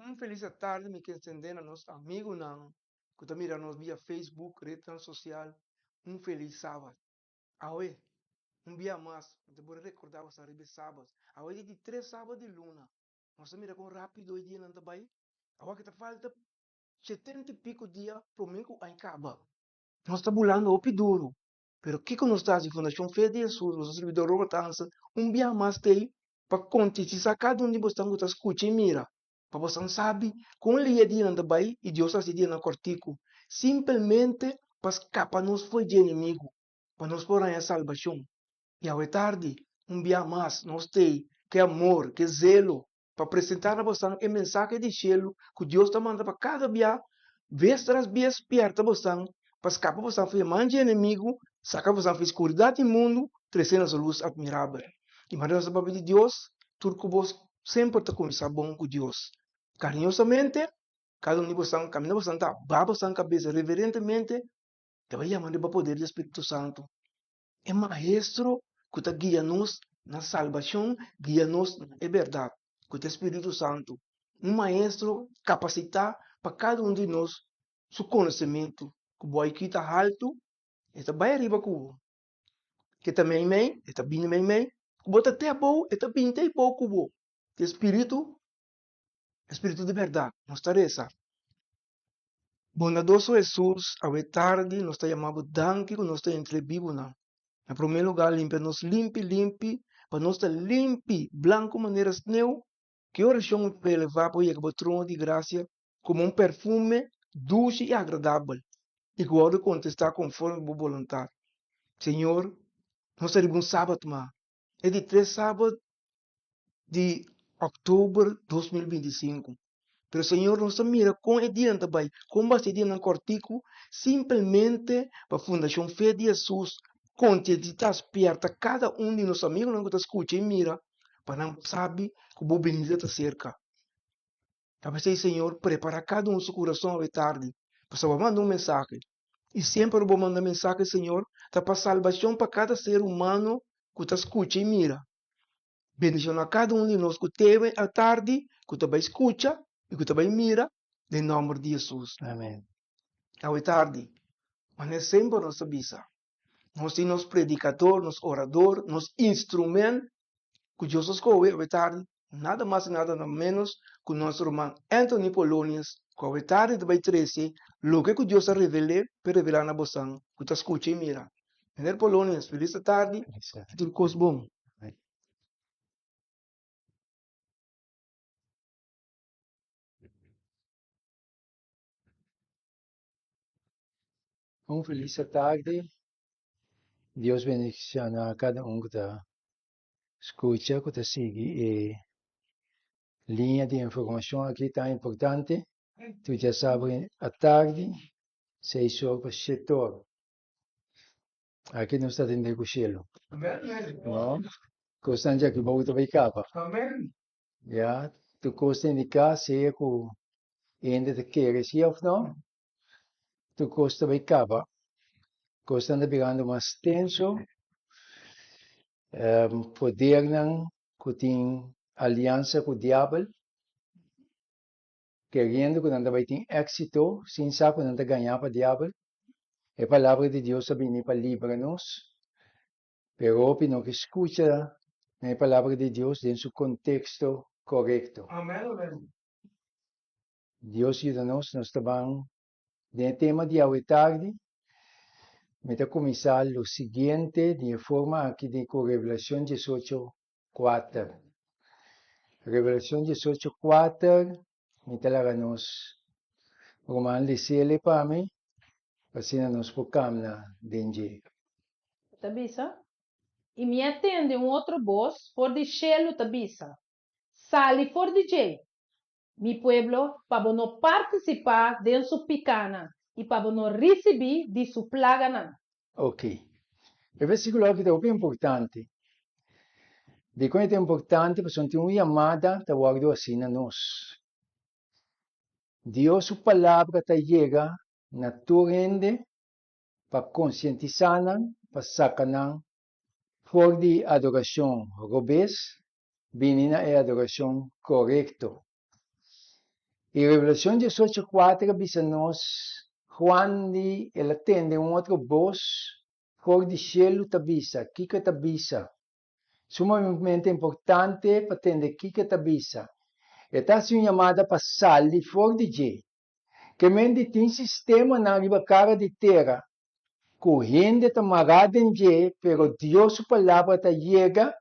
Un felis atardi mi ke extende na nos amigunan ku ta mira nos via Facebook, rednan sosial, un felis sabat. Awe, un bia mas, mi ta por rekorda boso ariba e sabat. Awe ta e di tres sabat di luna. Nos ta mira kon rapido e dianan ta bai. Awor ke ta falta shetenta i piko dia prome ku aña kaba. Nos ta bulando hopi duru. Pero kiko nos ta hasi? Fundashon Fe di Hesus, boso sirbidor Robert Hansen, un bia mas ta ei pa konsientisá kada un di bosnan ku ta skucha i mira, pa bosnan sabi kon lia dianan ta bai i Dios ta hasi dianan kòrtiku, simpelmente pa skapa nos for dje enemigu, pa nos por haña salbashon. I awe tardi, un bia mas, nos ta ei ku e amor, ku e zelo, pa presentá na bosan e mensahe di shelu ku Dios ta manda pa kada bia, bes tras bes spièrta bosan pa skapa bosan for e man dje enemigu, saka bosan for e skuridat di mundu, trese na su lus atmirabel. I manera nos ta papia di Dios, tur ku bos semper ta kuminsá bon ku Dios. Kariñosamente, kada un di bosan, kaminda bosan ta, baha bosan kabesa reverentemente, ta bai yama riba poder di e Spiritu Santu. E Maestro ku ta guia nos na salbashon, guia nos na e bèrdat, ku ta e Spiritu Santu. Un Maestro kapasitá pa kada un di nos su konosementu. Ku bo IQ ta haltu, e ta bai ariba ku bo. Ke ta meimei, e ta bini meimei. Ku bo ta te abou, e ta bini te abou ku bo. E Spiritu, e Spiritu di bèrdat. Nos ta resa. Bondadoso Hesus, awe tardi nos ta yama bo danki ku nos ta entre bibunan. Na promé lugá limpia nos limpi limpi pa nos ta limpi, blanku manera sneu. Ki orashon ta elevá pa yega bo trono di grasia komo un perfume dushi i agradabel i ku wòrdu kontestá konforme bo boluntat. Señor, nos ta riba un sabat ma e di tres sabat di òktober 2025. Pero Señor nos ta mira kon e dianan ta bai, kon basta e dianan kòrtiku, simpelmente pa Fundashon Fe di Hesus konsientisá, spièrta kada un di nos amigunan ku ta skucha i mira, pa nan sabi ku bo binida ta serka. Ta p'esei Señor, prepará kada un su kurason awe tardi, pasobra bo a manda un mensahe, i semper bo manda mensahe, Señor, ta pa salbashon pa kada ser humano ku ta skucha i mira. Bendiciona cada un di nos cu te atardi, cu ta bay scucha y cu ta bay mira, den nomber di Jesus. Amen. Awe tardi, manera semper nos ta bisa, nos tin nos predicador, nos orador, nos instrument cu Dios a scoge awe tardi, nada mas y nada menos cu nos ruman Anthony Polonius, cu awe tardi ta bay trece loke cu Dios a revel'e p'e revela na bosan cu ta scucha y mira. Meneer Polonius, felis atardi y tur cos bon. Un felis atardi. Dios bendiciona cada un cu ta scucha, cu ta sigui e liña di informacion aki tan importante. Tur djasabra atardi, seis or pa shete or. Aki nos ta tende ku shelu. No? Kosnan dje aki bou ta bai kaba. Ya, tur kos ta indiká sea ku hende ta kere si òf no, tur kos ta bai kaba. Kosnan ta birando mas tenso. Podernan ku tin aliansa ku diabel keriendo ku nan ta bai tin éksito sin sa ku nan ta gañá pa diabel. E Palabra di Dios a bini pa libra nos, pero hopi no ke skucha na e Palabra di Dios den su konteksto korekto. Dios yuda nos, nos ta ban den e tema di awe tardi. Mi ta kuminsá lo siguiente di e forma aki di ku Revelashon diesocho kuater. Revelashon diesocho kuater, mi ta laga nos ruman lesele pa mi, pa asina nos por kamna den dje. E ta bisa, I mi a tende un otro bos for di shelu ta bisa, Sali for di dje, mi pueblo, pa bo no partisipá den su pikánan i pa bo no risibí di su plaganan. Ok. E versíkulo aki ta hopi importante. Dikon e ta importante? Pasobra tin un yamada ta wòrdu hasi na nos. Dios su palabra ta yega na tur hende pa konsientisá nan, pa saka nan for di adorashon robes bini na e adorashon korekto. I Revelashon diesocho kuater a bisa nos, Juan di el a tende un otro bos for di shelu ta bisa. Kiko e ta bisa? Sumamente importante pa tende kiko e ta bisa. E ta hasi un yamada pa sali for di dje. Ke men di tin sistemanan riba kara di tera ku hende ta mará den dje, pero Dios su Palabra ta yega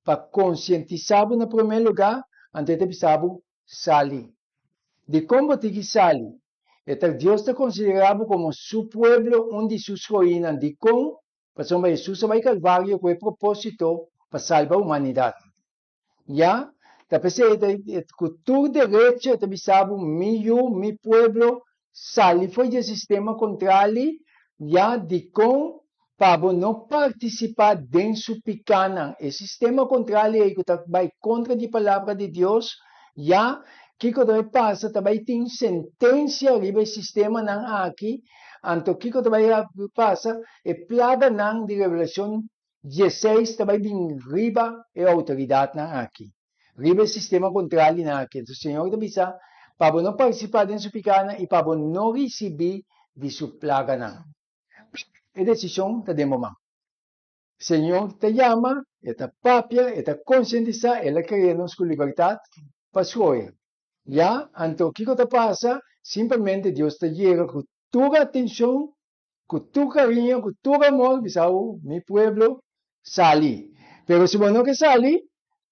pa konsientisá bo na promé lugá, anto e ta bisa bo, Sali. Dikon bo tin ki sali? E ta Dios ta konsiderá bo komo su pueblo, un di su skohinan. Dikon? Pasobra Hesus a bai Kalvario ku e propósito pa salba humanidat. Ya, ta p'esei e ta ku tur derecho e ta bisa bo, Mi yu, mi pueblo, sali for di e sistema kontrali, ya, dikon pa bo no partisipá den su pikánan? E sistema kontrali ei ku ta bai kontra di Palabra di Dios, ya, kiko ta bai pasa? Ta bai tin sentensia riba e sistemanan aki, anto kiko ta bai pasa? E plaganan di Revelashon dieseis ta bai bin riba e outoridatnan aki, riba e sistema kontralinan aki. Entonces Señor ta bisa, Pa bo no partisipá den su pikánan i pa bo no risibí di su plaganan. E desishon ta den bo man. Señor ta yama, e ta papia, e ta konsientisá, el a krea nos ku libertat pa skohe. Ya, anto kiko ta pasa? Simpelmente Dios ta yega ku tur atenshon Ku tur kariño, ku tur amor, bisa bo, mi pueblo, sali. Pero si bo no ke sali,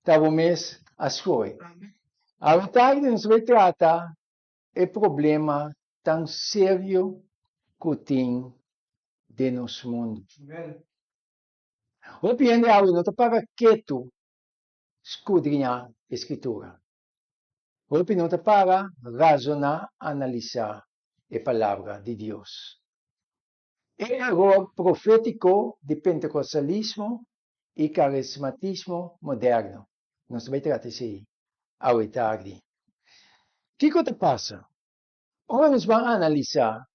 ta bo mes a skohe. Awe tardi nos bai trata e problema tan serio ku tin den nos mundu. Hopi hende awe no ta para ketu skudriñá e Skritura. Hopi no ta para razoná, analisá e Palabra di Dios. E eror profétiko di pentekostalismo i karismatismo moderno. Nos ta bai trata esei awe tardi. Kiko ta pasa ora nos ban analisá?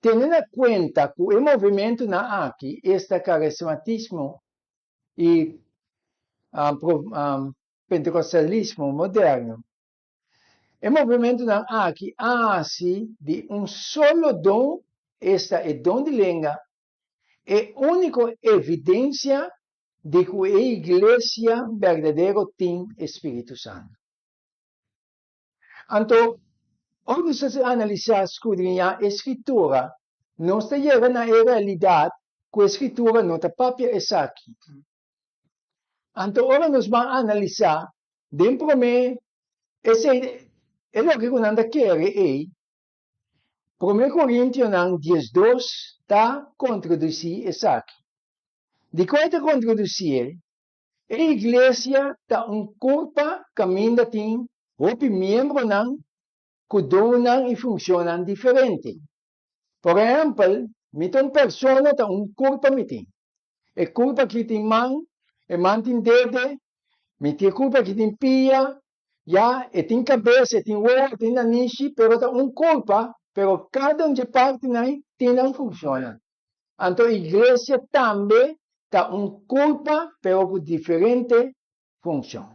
Tene na kuenta ku e movimentunan aki, esta karismatismo i pentekostalismo moderno, E movimentunan aki a hasi di un solo don, esta e don di lenga, e úniko evidensia di ku e iglesia berdadero tin e spiritu santu. Anto, ora nos ta analisá, skudriñá e Skritura, nos ta yega na e realidat ku e Skritura no ta papia esaki. Anto ora nos ban analisá den promé esei e loke ku nan ta kere ei, Promé Korintionan 12 ta kontradusí esaki. Dikon e ta kontradusí e? E iglesia ta un kurpa kaminda tin hopi miembronan ku donnan i funshonnan diferente. Por ehèmpel, mi ta un persona, ta un kurpa mi tin. E kurpa aki tin man, e man tin dede, mi tin e kurpa aki tin pia, ya, e tin kabes, e tin wowo, e tin nanishi, pero ta un kurpa, pero kada un dje partinan ei tin nan funshonnan. Anto iglesia tambe ta un kurpa, pero ku diferente funshon.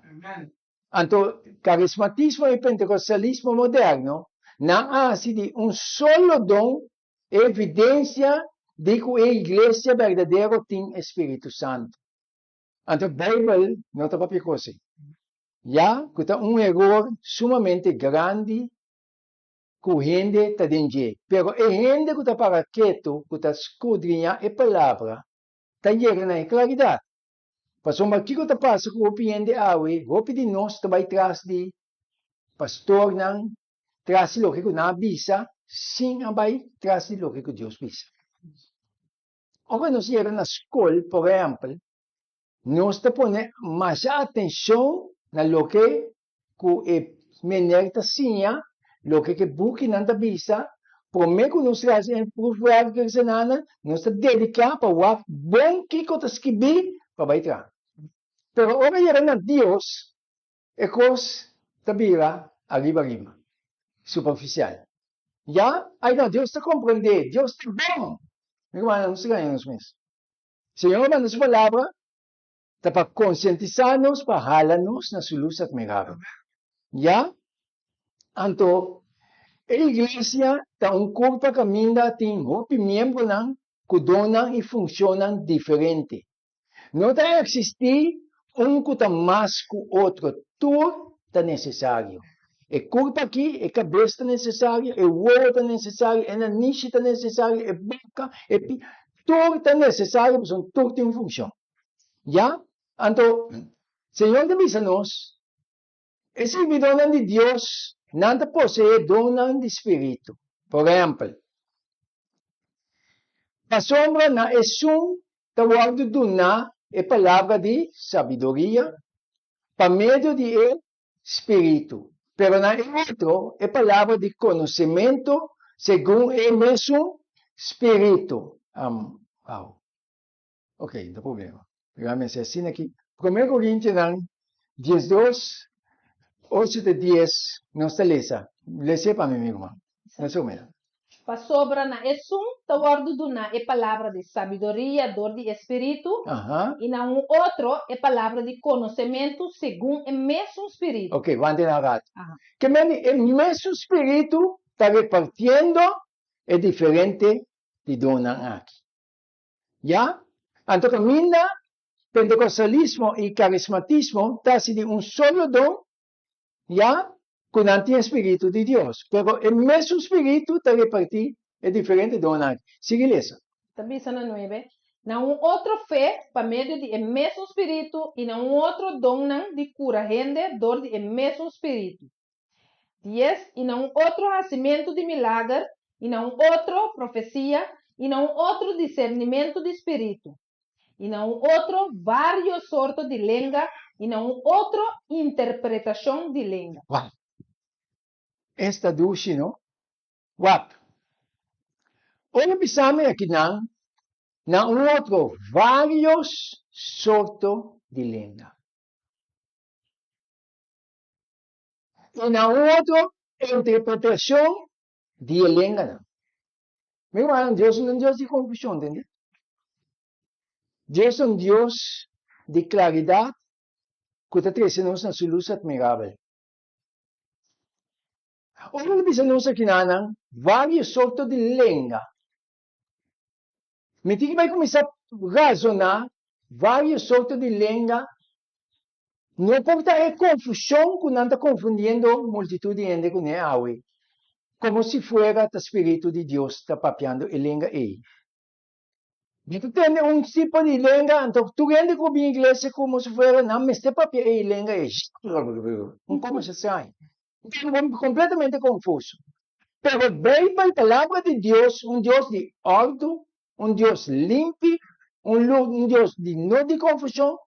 Anto karismatismo i pentekostalismo moderno nan a hasi di un solo don e evidensia di ku e iglesia berdadero tin e Spiritu Santu. Anto Beibel no ta papia kos ei. Ya ku ta un eror sumamente grandi ku hende ta den dje. Pero e hende ku ta para ketu, ku ta skudriñá e palabra, ta yega na e klaridat. Pasobra kiko ta pasa ku hopi hende awe? Hopi di nos ta bai tras di pastornan, tras di loke ku nan a bisa, sin a bai tras di loke ku Dios bisa. Ora nos yega na skol, por ehèmpel, nos ta pone masha atenshon na loke ku e mener ta siña, loke ku e bukinan ta bisa, promé ku nos hasi e proefwerk eseinan, nos ta dediká pa wak bon kiko ta skibí pa bai traha. Pero ora yega na Dios, e kos ta bira ariba ariba, superfisial. Ya, ai no, Dios ta komprendé, Dios ta bon! Mi rumannan, nos ta gaña nos mes. Señor a manda su palabra ta pa konsientisá nos pa hala nos na su lus atmirabel. Ya? Anto, e iglesia ta un kurpa kaminda tin hopi miembronan ku donnan i funshonnan diferente. No ta eksistí un ku ta mas ku otro, tur ta nesesario. E kurpa akí, e kabes ta nesesario, e wowo ta nesesario, e nanishi ta nesesario, e boka, e pia, tur ta nesesario pasobra tur tin un funshon. Ya? Anto, Señor ta bisa nos, E sirbidónan di Dios, nan ta poseé donnan di spiritu. Por ehèmpel, pasobra na esun ta wòrdu duná e palabra di sabiduria pa medio di e spiritu, pero na e otro e palabra di konosementu segun e mesun spiritu. Wow. Ok, no ta problema. Pero a mester asina aki. Promé Korintionan 12, 8 te 10, nos ta lesa. Les'é pa mi, mi ruman. Mas o menos. Pasobra na esun ta wòrdu duná e palabra di sabiduria dor di e Spiritu, i na un otro e palabra di konosementu segun e mesun Spiritu. Ok, wanta un rato. Ke men di e mesun Spiritu ta repartiendo e diferente di donnan aki. Ya, anto kaminda pentekostalismo i karismatismo ta hasi di un solo don, ya ku nan tin e spiritu di Dios, pero e mesun spiritu ta repartí e diferente donnan aki. Sigui lesa. Ta bisa na nuebe, Na un otro fe pa medio di e mesun spiritu i na un otro donnan di kura hende dor di e mesun spiritu. Dies, i na un otro hasimentu di milager, i na un otro profesia, i na un otro disernimentu di spiritu, i na un otro vários sorto di lenga, i na un otro interpretashon di lenga. Wak! Esta dushi, no? Wak! Ora bisa mi akinan, na un otro vários sorto di lenga. I na un otro interpretashon di e lenganan. Mi rumannan, Dios no ta un Dios di konfushon, tende? Dios ta un Dios di klaridat ku ta trese nos na su lus atmirabel. Ora el bisa nos akinanan vários sorto di lenga, mi tin ku bai kuminsá razoná vários sorto di lenga No por ta e confusion cu nan ta confundiendo multitud di hende cune awe, como si fuera ta Spiritu di Dios ta papiando e lenga ey. Bo ta tende un tipo di lenga, anto tur hende cu bin iglesia como si fuera nan mester papia e lenga ey. Un cosa extraño. Completamente confuso. Pero Bijbel, Palabra di Dios, un Dios di ordo, un Dios limpi, un Dios di no di confusion,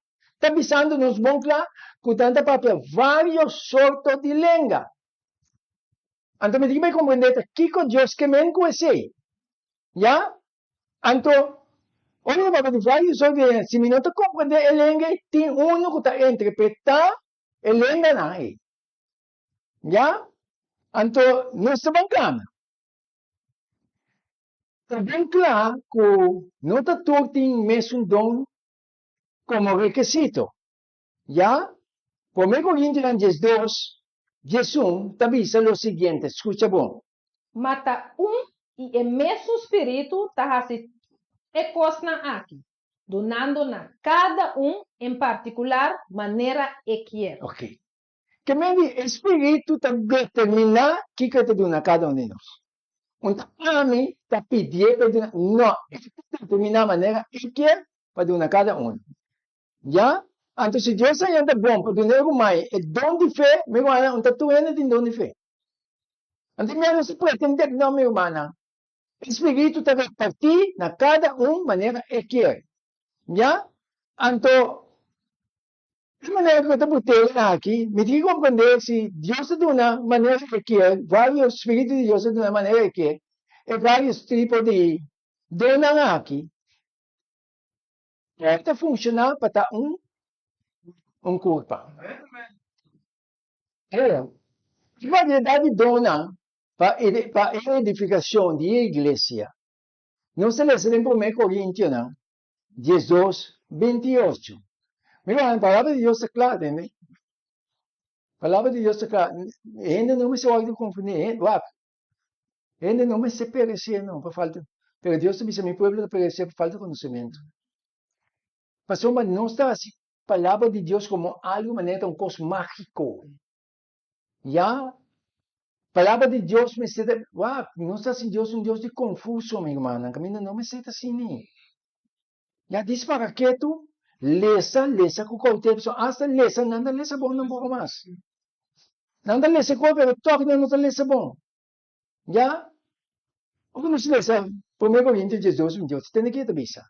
ta bisando nos bon kla ku nan ta papia vários sorto di lenga. Anto mi tin bai komprendé ta kiko Dios ke men ku esei. Ya? Anto, ora mi papia di vários sorto di lenga, si mi no ta komprendé e lenga ei, tin unu ku ta interpretá e lenganan ei. Ya? Anto, nos ta ban kana. Ta bon kla ku no ta tur tin mesun don komo rekisito. Ya, Promé Korintionan 12, 11 ta bisa lo siguiente, skucha bon. Ma ta un i e mesun Spiritu ta hasi e kosnan aki, dunando na kada un en partikular manera e kier. Ok. Ke men di e Spiritu ta determiná kiko e ta duna kada un di nos. Un ta ami ta pidié pa e duna, no, e ta determiná manera e kier pa duna kada unu. Ya? Anto si Dios a yanta bon pa duna e ruman e don di fe, mi rumannan, un ta tur hende tin don di fe. Anto mi a no sa pretendé, no, mi rumannan, e Spiritu ta repartí na kada un manera e kier. Ya? Anto E manera ku ta but'é aki, mi tin ki komprendé si Dios ta duna manera e kier, vários spiritu di Dios ta duna manera e kier, e vários tipo di donnan aki por ta funshoná pa ta un un kurpa. Pero, e variedat di donnan pa pa e edifikashon di e iglesia, nos ta lesa den Promé Korintionan 12, 28. Mira, e palabra di Dios ta kla, tende? Palabra di Dios ta kla. Hende no mester wòrdu konfundí. Wak, hende no mester peresé no pa falta, pero Dios ta bisa mi pueblo ta peresé pa falta konosementu. Pasobra nos ta hasi palabra di Dios komo algu manera ta un kos mágiko. Ya, palabra di Dios mester ta, wak, nos ta hasi Dios un Dios di konfuso, mi rumannan, kaminda no mester ta asina. Ya dis para ketu, lesa, lesa ku koutela, pasobra asta lesa nan ta lesa bon nan poko mas. Nan ta lesa kos pero tòg nan no ta lesa bon. Ya, ora nos lesa Promé Korintios diesdos 28, tende ke e ta bisa.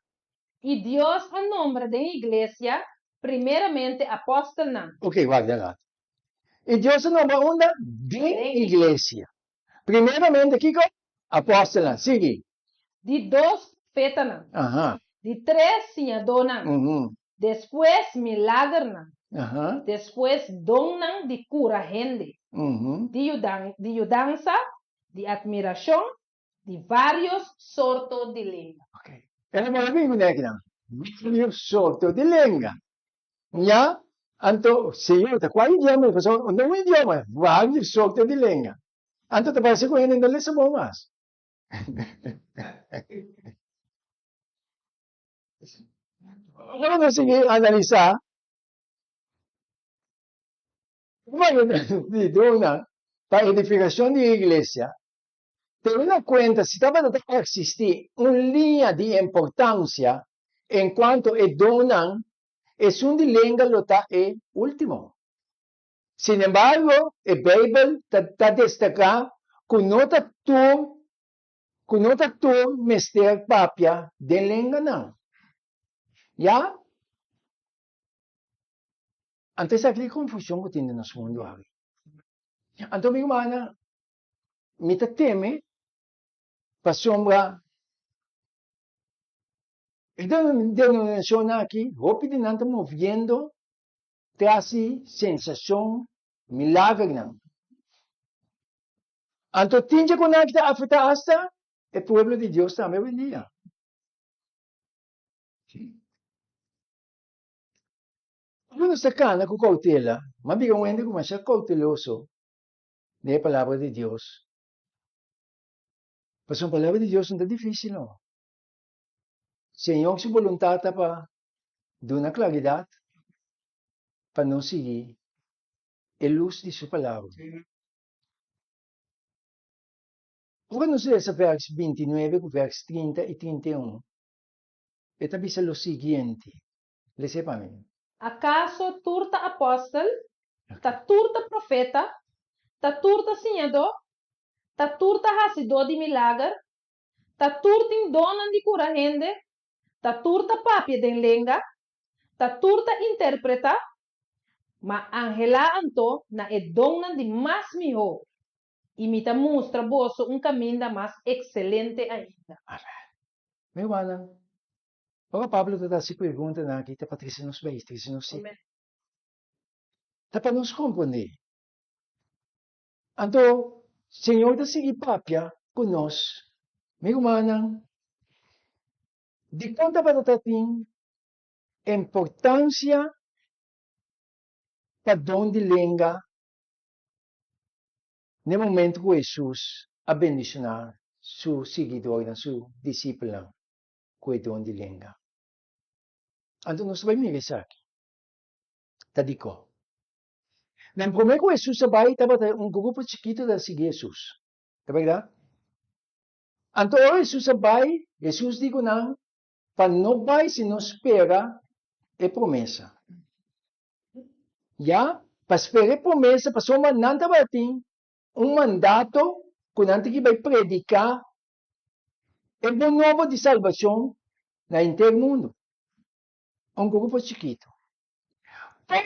I Dios a nombra den iglesia primeramente apòstelnan. Oke, warda un ratu. I Dios a nombra unda? Den iglesia. Primeramente kiko? Apòstelnan. Sigui. Di dos, profetanan. Aha. Di tres, siñadónan. Uhum. Despues, milagernan. Aha. Despues, donnan di kura hende. Uhum. Di yudan, di yudansa, di atmirashon, di vários sorto di lenga. Ok. E no por a bin ku nekinan. Vários sorto di lenga. Ya, anto Señor ta kua idioma ei? Pasobra no un idioma, varios sorto di lenga. Anto ta parse ku hende no lesa bon mas. Ora nos sigui analisá di donnan pa edifikashon di e iglesia, tene na kuenta si tabata ta eksistí un liña di importansia en kuanto e donnan, esun di lenga lo ta e último. Sinembargo, e Beibel ta ta destaká ku no ta tur ku no ta tur mester papia den lenganan. Ya? Anto esaki ta e konfushon ku tin den nos mundu awe. Anto mi rumannan, mi ta teme pasobra e denominashonnan aki, hopi di nan ta moviendo tras di sensashon, milagernan. Anto tin dje ku nan ki ta afektá asta e pueblo di Dios tambe awendia. Ora nos ta kana ku koutela, m'a bira un hende ku masha kouteloso den e Palabra di Dios. Pasobra Palabra di Dios no ta difísil no. Señor su boluntat ta pa duna klaridat pa nos sigui e lus di su Palabra. Ora nos lesa vèrs bintinuebe ku vèrs trinta i 31, e ta bisa lo siguiente, Les'é pa mi. Akaso tur ta apòstel? Ta tur ta profeta? Ta tur ta siñadó? Ta tur ta hasidó di milager? Ta tur tin donnan di kura hende? Ta tur ta papia den lenga? Ta tur ta interpretá? Ma anhelá anto na e donnan di mas mihó, i mi ta mustra boso un kaminda mas ekselente ainda. Amen. Mi rumannan, ora Pablo ta hasi preguntanan aki ta pa trese nos bei, trese nos si. Ta pa nos komprondé. Anto Señor ta sigui papia ku nos, Mi rumannan, dikon tabata ta tin importansia pa don di lenga n'e momentu ku Hesus a bendishoná su siguidornan, su disipelnan, ku e don di lenga? Anto nos ta bai mira esaki. Ta dikon? Na promé ku Hesus a bai tabata un grupo chikitu ta sigui Hesus. Ta bèrdat? Anto ora Hesus a bai, Hesus di ku nan pa no bai si no spera e promesa. Ya, pa spera e promesa pasobra nan tabatin un mandato ku nan tin ki bai prediká e bon nobo di salbashon na henter mundu. Un grupo chikitu.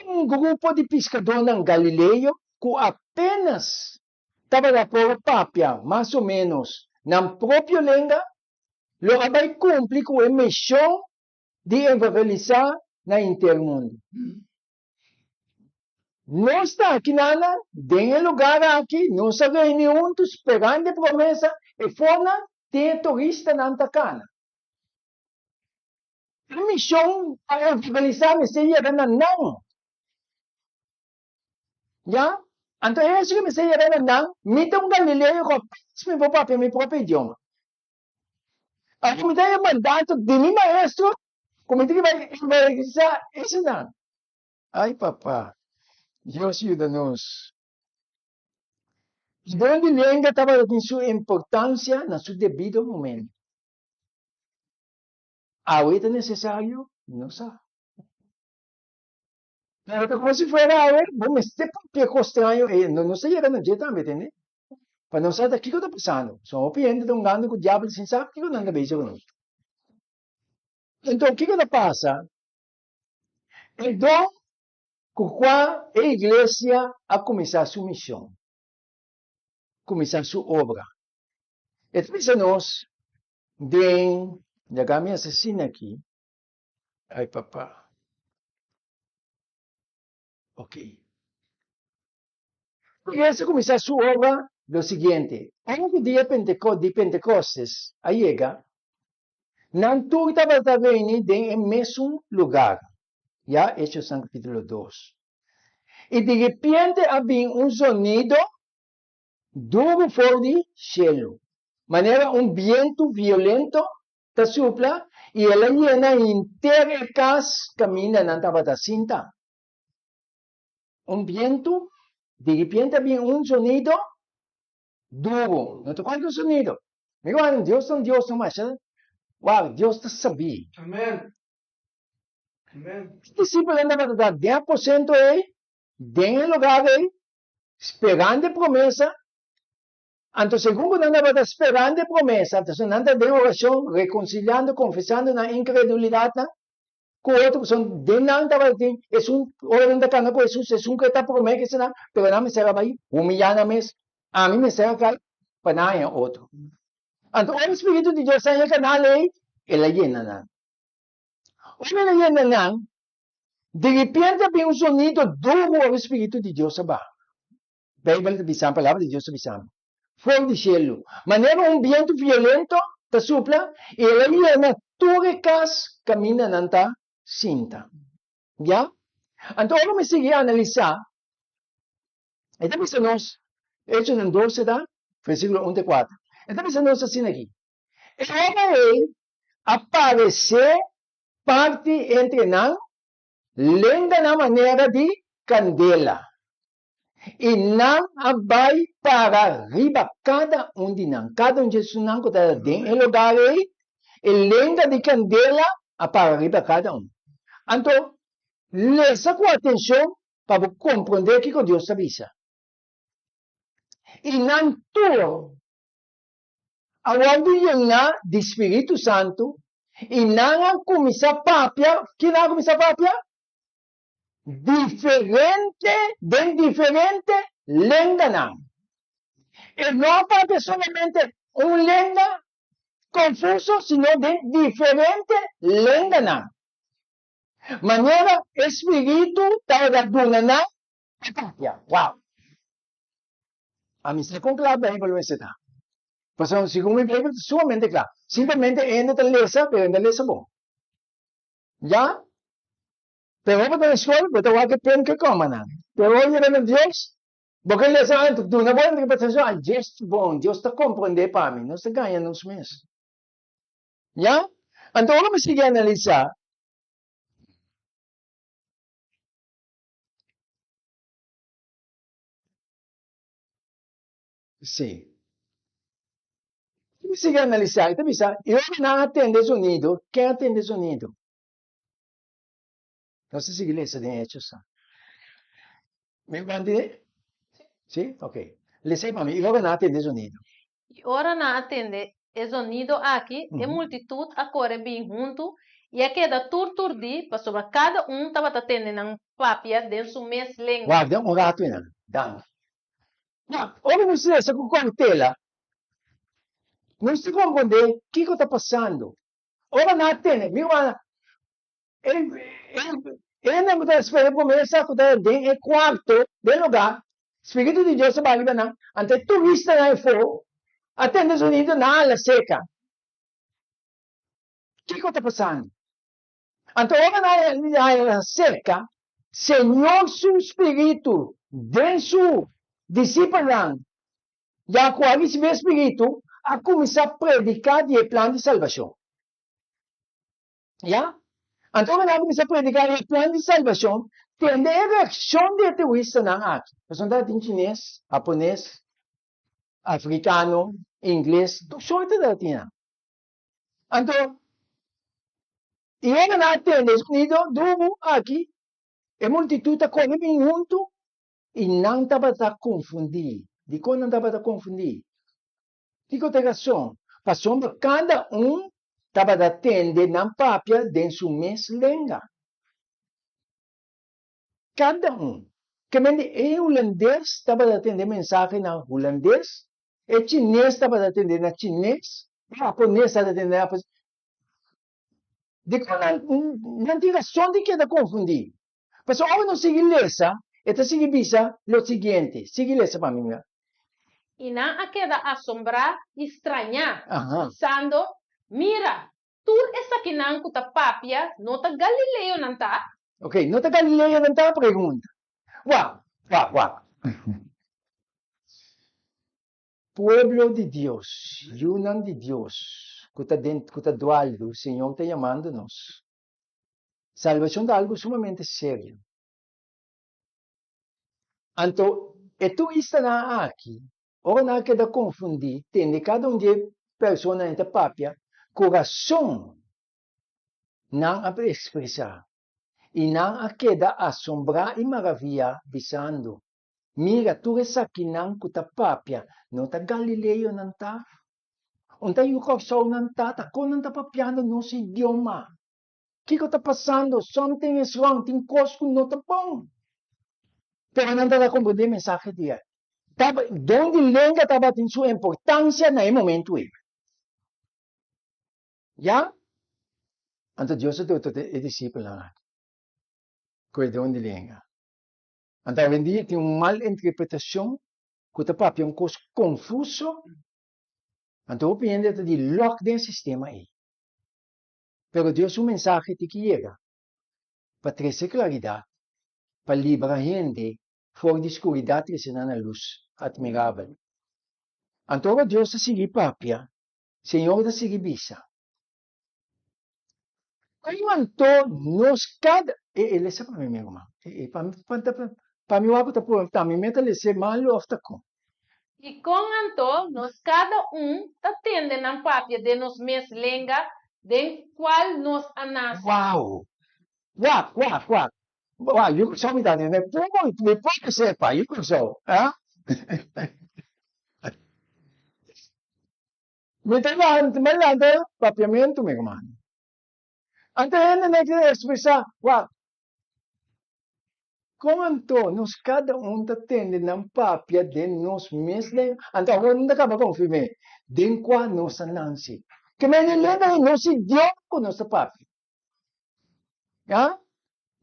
Un grupo di piskadónan galileo ku apénas tabata por papia mas o ménos nan propio lenga, lo a bai kumpli ku e mishon di evangelisá na henter mundu. Nos ta aki nana, den e lugar aki, nos a reuní huntu sperando e promesa, e fornan tin e turistanan ta kana. E mishon pa evangelisá mester yega na nan. Ya? Anto e hecho ku mi sa yega na nan, mi ta un galileo ku apenas mi por papia mi propio idioma. Awor mi ta e mandato di mi maestro ku mi tin ku bai evangelisá esanan. Ai papa, Dios yuda nos. E don di lenga tabata tin su importancia na su debido momento. Awe ta necesario? No sa. Pero ta como si fuera awe bo mester papia cos straño ey, no nos ta yega na dje tambe, tende? Pa nos sa ta kico ta pasando. So hopi hende ta hungando cu diabel sin sa kico nan ta bezig cu nos. Enton kico ta pasa? E don cu cua e iglesia a cuminsa su mision, cuminsa su obra. E ta bisa nos den, laga mi haci asina aki, ay papa, ok. E iglesia a cuminsa su obra lo siguiente, ora cu dia di Pentecostes a yega, Nan tur tabata reuní den e mesun lugar. Ya, Hechosnan capítulo dos. I di ripiente a bin un zonido duru for di shelu, manera un bientu violento ta supla, i el a yena henter e kas kaminda nan tabata sinta. Un bientu, di ripiente a bin un zonido Duru, no ta kualke sonido. Mi wak, Dios ta un Dios no masha, wak, Dios ta sabí. Amen. Amen. E disipelnan tabata ta den aposento ei, den e lugar ei, sperando e promesa. Anto segun ku nan tabata sperando e promesa, entonces nan ta den orashon, rekonsiliando, konfesando nan inkredulidatnan, ku otro pasobra den nan tabatin esun ora nan ta kanda ku Hesus esun ku e ta promé ke esnan pero nan mester a bai humiyá nan mes ami mester a kai pa nan haña otro anto ora e spiritu di Dios a yega nan lei el a yena nan ora el a yena nan diripiente a bin un sonido duru ora e spiritu di Dios a baha Beibel ta bisa palabra di Dios ta bisa For di shelu, manera un bientu violento ta supla i el a yena tur e kas kaminda nan ta sinta. Ya? Anto ora mi sigui analisá, e ta bisa nos, Echonan 12 ta, versíkulo un te kuater, e ta bisa nos asina aki, E ora ei a paresé parti entre nan lenganan manera di kandela. I nan a bai para riba kada un di nan, kada un di esunnan ku ta den e lugar ei, e lenga di kandela a para riba kada un. Anto, lesa ku atenshon pa bo komprondé kiko Dios ta bisa. I nan tur a wòrdu yená di Spiritu Santu, i nan a kuminsá papia, ki nan a kuminsá papia? Diferente den diferente lenganan. E no a papia solamente un lenga confuso, sino den diferente lenganan. Manera e Spiritu tabata duna nan pa papia. Wow! Ami sa con cla Bijbel mester ta. Pasobra segun mi Bijbel ta sumamente cla. Simplemente hende ta lesa, pero hende ta lesa bon. Ya? Pero bo ta na skol, bo ta wak e pen ke koma nan. Pero ora yega na Dios, bo ke lesa anto duna bo interpretashon, ah, Dios ta bon, Dios ta komprondé pa mi. Nos ta gaña nos mes. Ya? Anto ora mi sigui analisá, Sí. Mi sigui analisá, i ta bisa, i ora nan a tende e zonido, ken a tende e zonido? Nos ta sigui lesa den Hechos. Mi por tende? Sí? Ok. Lesa pa mi. I ora nan a tende e zonido. I ora nan a tende e zonido aki, e multitut a kore bin huntu i a keda tur turdí, pasobra kada un tabata tende nan papia den su mes lenga. Warda un ratu einan. Danki. Na, ora nos lesa ku koutela, nos ta komprondé kiko ta pasando. Ora nan a tende, mi rumannan, e hendenan ku ta spera e promesa ku ta den e kuarto, den lugá, Spiritu di Dios a bai riba nan, anto e turistanan afó a tende zonido, nan a hala seka. Kiko ta pasando? Anto ora nan a hala seka, Señor su Spiritu. den su disipelnan, ya ku a risibí e spiritu, a kuminsá prediká di e plan di salbashon. Ya? Anto ora nan a kuminsá prediká e plan di salbashon, tende e reakshon di e turistanan aki. Pasobra nan tabatin chines, hapones, afrikano, ingles, tur sorto tabatin nan. Anto, i ora nan a tende e sonido duru aki, e multitut a kore bin huntu i nan tabata konfundí. Dikon nan tabata konfundí? Kiko ta e rason? Pasobra kada un tabata tende nan papia den su mes lenga. Kada un. Ke men di e hulandes tabata tende mensahe na hulandes, e chines tabata tende na chines, e hapones tabata tende na hapones. Dikon nan nan tin rason di keda konfundí? Pasobra ora nos sigui lesa, e ta sigui bisa lo siguiente. Sigui lesa pa mi, mira. I nan a keda asombrá i strañá, bisando, Mira, tur esakinan ku ta papia no ta galileonan ta? Oke, no ta galileonan ta? Pregunta. Wak, wak, wak. Pueblo di Dios, yunan di Dios ku ta den, ku ta dualdu, Señor ta yamando nos. Salbashon ta algu sumamente serio. Anto e turistanan aki, ora nan a keda konfundí, tende kada un di e personanan ta papia, ku rason nan a ekspresá, i nan a keda asombrá i maraviyá, bisando, Mira, tur esakinan ku ta papia no ta galileonan ta? Un ta yu Kòrsou nan ta? Ta kon nan ta papiando nos idioma? Kiko ta pasando? Something is wrong, tin kos ku no ta bon. Pero nan tabata komprendé e mensahe di el. Taba, don di lenga tabatin su importansia na e momentu ei. Ya? Anto Dios a dota e disipelnan aki ku e don di lenga. Anto awendia tin un mal interpretashon ku ta papia un kos konfuso, anto hopi hende ta di lòk den e sistema ei. Pero Dios su mensahe tin ki yega pa trese klaridat, pa libra hende for di skuridat trese nan na lus atmirabel. Anto ora Dios ta sigui papia, Señor ta sigui bisa, Kon anto nos kada, e e lesa pa mi mi ruman, e e pa mi pa mi wak ku ta por ta mi meta lese malu òf ta kon. I kon anto nos kada un ta tende nan papia den nos mes lenga den kual nos a nase? Wow! Wak, wak, wak. Wak, yu Kòrsou mi ta tende poko, mi poko sepa, yu Kòrsou, ah. Mi ta lanta, mi a lanta papiamentu, mi ruman. Anto hende no ke ekspresá, wak, Kon anto nos kada un ta tende nan papia den nos mes lenga? Anto awor nan ta kaba konfirm'é den kua nos a nansi. Ke mende lenga ei nos idioma ku nos ta papia. Ya?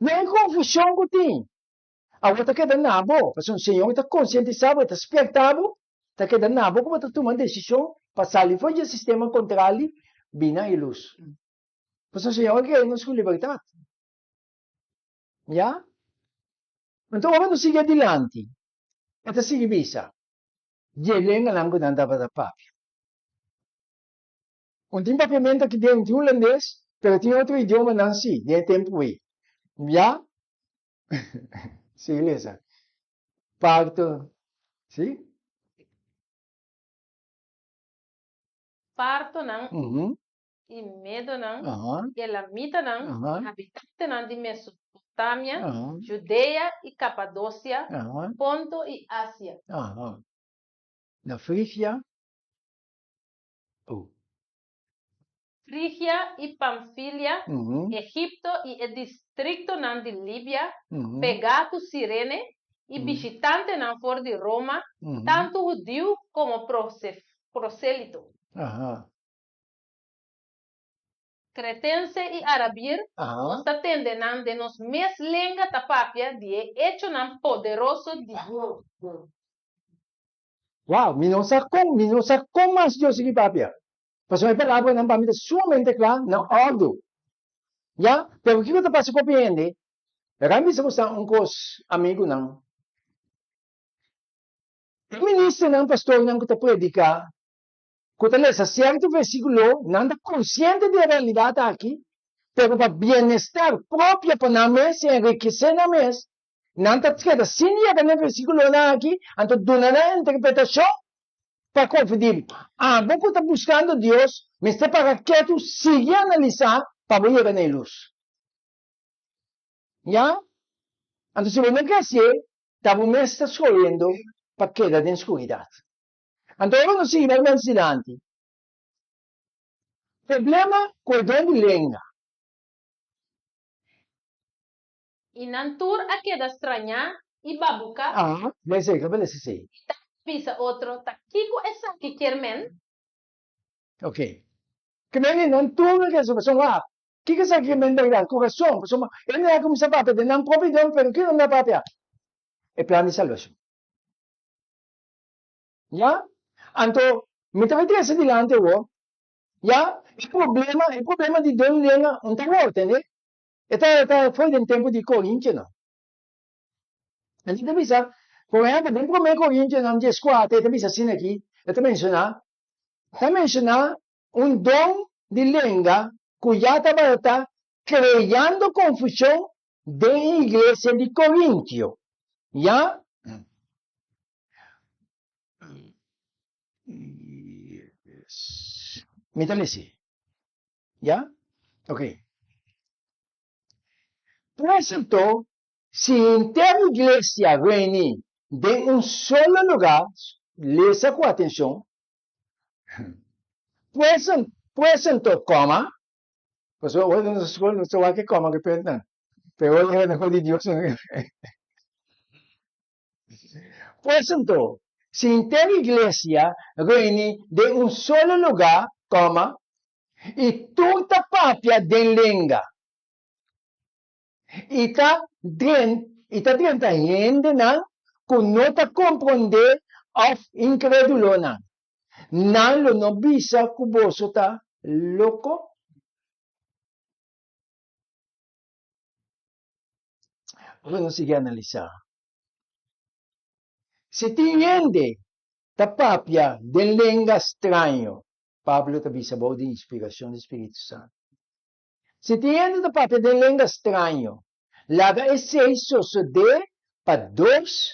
No e konfushon ku tin. Awor ta keda na bo, pasobra Señor ta konsientisá bo, e ta spièrtá bo, ta keda na bo ku bo ta tuma desishon pa sali for di e sistema kontrali bini na e lus. Pasobra Señor a krea nos ku libertat. Ya? Anto ora nos sigui adilanti, e ta sigui bisa, Dje lenganan ku nan tabata papia. Un tin papiamentu aki den, un tin hulandes, pero tin otro idiomanan si, den e tempu ei. Ya? Sigui lesa. Parto, si? Partonan i medonan, i elamitanan, i habitantenan di Mesopotamia, Judea i Kapadosia, Ponto i Asia. Na Frigia, oh. Frigia i Pamfilia, Egipto i e distriktonan di Libia, pegá ku Sirene, i bishitantenan for di Roma, tantu hudiu komo prosélito. Kretense i arabir, nos ta tende nan den nos mes lenga ta papia di e echonan poderoso di Dios. Wow, mi no sa kon, mi no sa kon mas Dios sigui papia. Pasobra e palabranan pa mi ta sumamente kla, na òrdu. Ya, pero kiko ta pasa ku hopi hende? Laga mi bisa boso un kos, amigunan. E ministernan, pastornan ku ta prediká, ku ta lesa sierto versíkulo, nan ta konsiente di e realidat aki, pero pa bienestar propio pa nan mes i enrikesé nan mes, nan ta keda sin yega na e versíkulonan aki, anto duna nan interpretashon pa konfundí bo. Abo ku ta buskando Dios mester para ketu sigui analisá pa bo yega na e lus. Ya? Anto si bo no ke hasié, ta bo mes ta skohendo pa keda den skuridat. Anto ora nos sigui bai mas dilanti, problema ku e don di lenga. I nan tur a keda strañá i babuká. A lesa e ka lesa esei. I ta bisa otro, Ta kiko esaki kier men? Ok. Ke men di nan tur a keda strañá. Wak, kiko esaki kier men bèrdat? Ku rason, pasobra hende a kuminsá papia den nan propio idioma, pero kiko nan a papia? E plan di salbashon. Ya? Anto, mi ta bai trese dilanti awor, ya, e problema, e problema di don lenga un ta awor, tende? E ta, e ta foi den tempu di Korintionan. Anto e ta bisa, por ehempel, den promé Korintionan dieskuater e ta bisa asina aki, e ta menshoná, ta menshoná un don di lenga ku ya tabata kreando konfushon den e iglesia di Korintio. Ya? Mi ta lesi. Ya? Ok. Pues anto, si henter iglesia reuní den un solo lugá, lesa ku atenshon, pues, pues anto, koma, pasobra ora nos na skol nos ta wak e koma ku e puntnan, pero ora nos na di Dios Pues anto, si henter iglesia reuní den un solo lugá, koma, i tur ta papia den lenga, i ta i ta drenta hendenan ku no ta komprondé òf inkredulonan, nan lo no bisa ku boso ta loko? Ora nos sigui analisá, si tin hende ta papia den lenga straño, Pablo ta bisa bou di inspirashon di spiritu santu, si tin hende ta papia den lenga straño, laga esei sosodé pa dos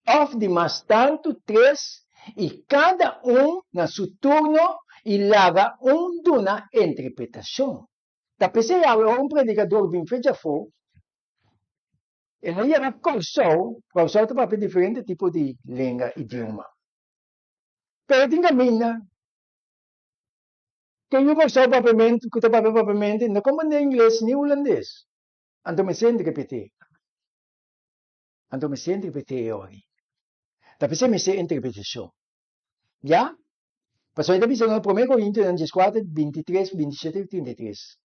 òf di mas tantu tres, i kada un na su turno, i laga un duna interpretashon. Ta p'esei awe ora un predikador bin fe djafó, el a yega Kòrsou, Kòrsou ta papia diferente tipo di lenga, idioma. Pero tin kaminda ku yu Kòrsou papiamentu, ku ta papia papiamentu, no komprendé ingles ni hulandes. Anto mester interpret'é. Anto mester interpret'é e ora ei. Ta p'esei mester interpretashon. Ya? Pasobra e ta bisa na Promé Korintionan dieskuater, bintitres, bintishete i trinta i tres.